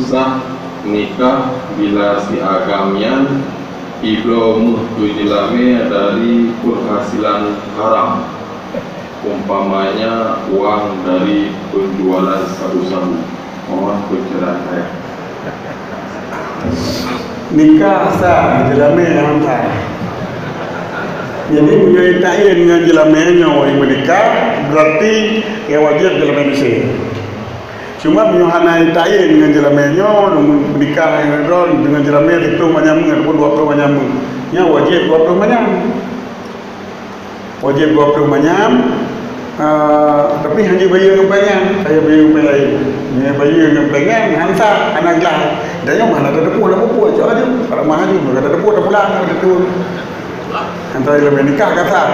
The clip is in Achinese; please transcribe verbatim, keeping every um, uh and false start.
Sah nikah bila si agam nyan ibloe méuh keu jeulamé dari peunghasilan haram, umpamanya wang dari peunjualan sabu-sabu. Mohon pencerahan saya. Nikah sah, jeulamé han sah. Jadi meunyoe taén ngon jeulamé nyoe meunikah, berarti ya wajéb jeulamé miseue. Cuma meunyoe hana taén ngon jeulamé nyoe, meunikah ngon droe deungon jeulamé siplôh manyam ataupun dua ploh manyam, nyan wajéb dua ploh manyam. Wajéb dua ploh manyam, ah, tapi hana bayeue ngon péng nyan, kaya bayeue ngon péng laén. Nyan bayeue ngon péng nyan han sah, hana glah. Dan nyoe mana ada teupeue, ada pupuk, cok aja. Kalau mah aja, ada teupeue, ada pulang, ada teupeue. Antara jeulamé nikah ka sah.